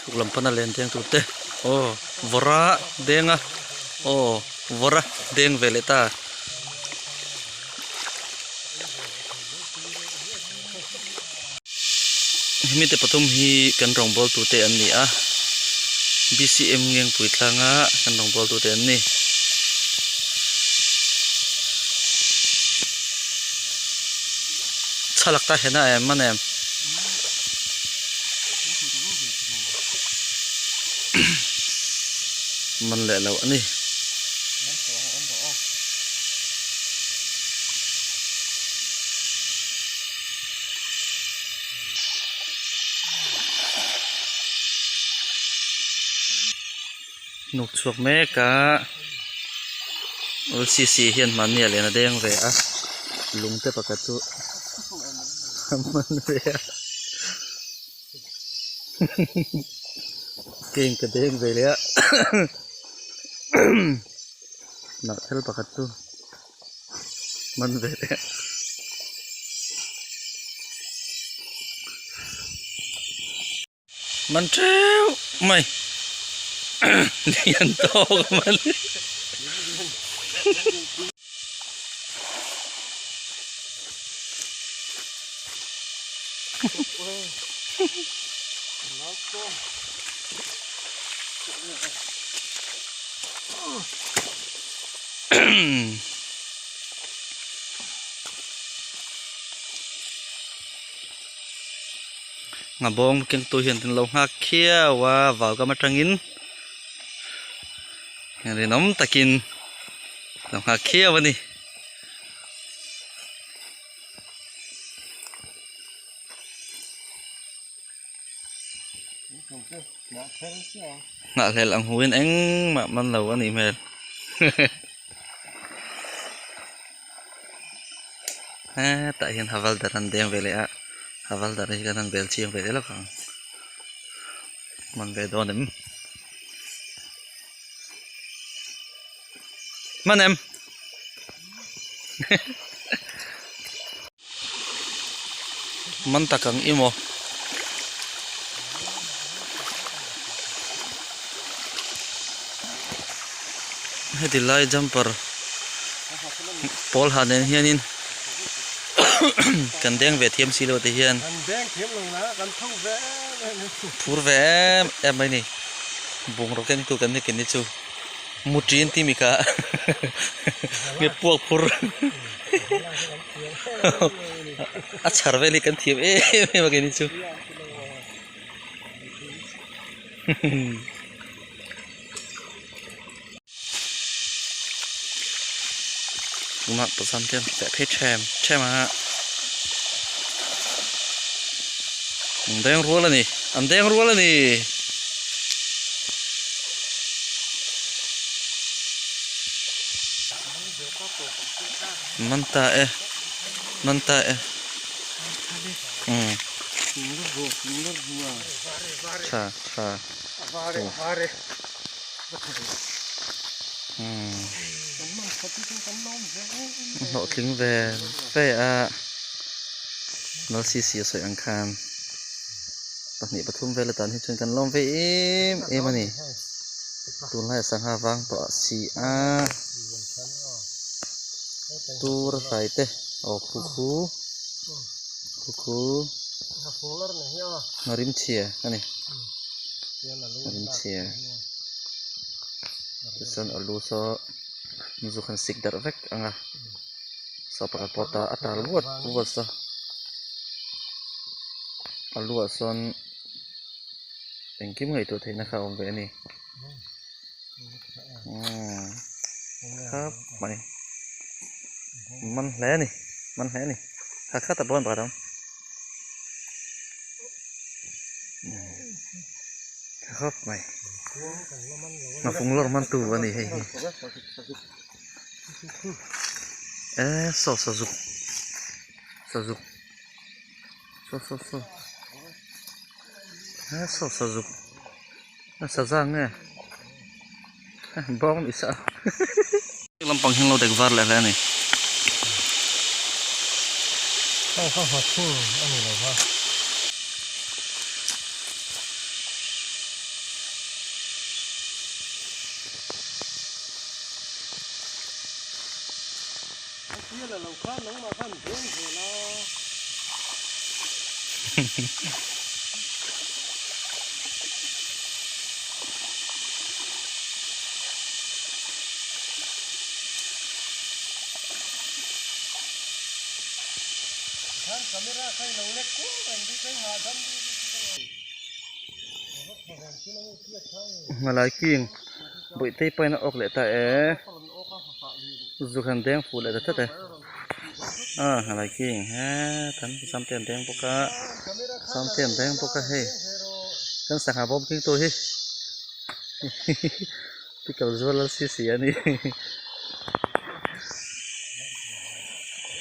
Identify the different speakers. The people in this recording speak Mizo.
Speaker 1: Chhuk lam pana len deng tur te aw vawra deng a aw vawra deng ve leh ta. Hemi te pathum hi kan rawngbâwl tute an ni a B_C_M Ngengpui tlanga kan rawngbâwl tute an ni. Thlalak ta hian a em a nem. Man leh lo a ni. Hnuk chhuak mek a lcc hian mahni a lian a deng ve a lung te pakhat chu a man ve a keng ka deng ve leh a hnah thel pakhat chu man ve leh a. Man teuh mai lian tawk a man Nga bawng kengtu hian kan lo nghak khiau a vau kam atangin rinawm takin lo nghak khiau a ni. Nghahhlelh ang huin engmah man lo a nih hmel. Hetah hian haval dar an deng ve leh a haval dar hi kan han bel chiang ve leh lawk ang man ve dawn em man em man tak ang i maw. Heti lai jumper pawl ha nen hianin kan deng ve thiam si lo te hian phur ve em em mai ni bungraw kengtu kan ni keni chu mutri an timi kha nge puak phur a chhar vel hi kan thiam em em a keni chu. Tunah pasam te an feh phei them them a an deng rual a ni an deng rual a ni. Man ta e man ta e umm tha tha Hlawhtling ve ve a Lalsisi a sawi ang khan pahnih pathum vel atan hi chuan kan lawm ve em em a ni tunlai sangha vang tawh a si a tur a hlai te aw khu khu khu khu rimchhia a ni. Rimchhia tichuan alu saw zu khan sik darh vek ang a saw pakhat pawh a tal vuat vuat saw alu ah sawn engkim ngaihtuah theihna kha a awm ve a ni umm khap mai man hle a ni man hle a ni kha kha tak pawh pakhat a awm. Khawp mai ngafung lawr man tu a ni hei hi eh saw sazuk sazuk saw saw saw eh saw sazuk a saza nge bawng ni sa lampang hian lo dek var leh hle a ni.
Speaker 2: Heng kha hma thing a ni lo va.
Speaker 1: Malai king Bawihtei pawhin a awk leh ta e zuk han deng fuh leh ta tlat e a Malai king hetan samte an deng bawk a samte an deng bawk a hei kan sangha bawm keng tur hi pickle zual lal si si a ni.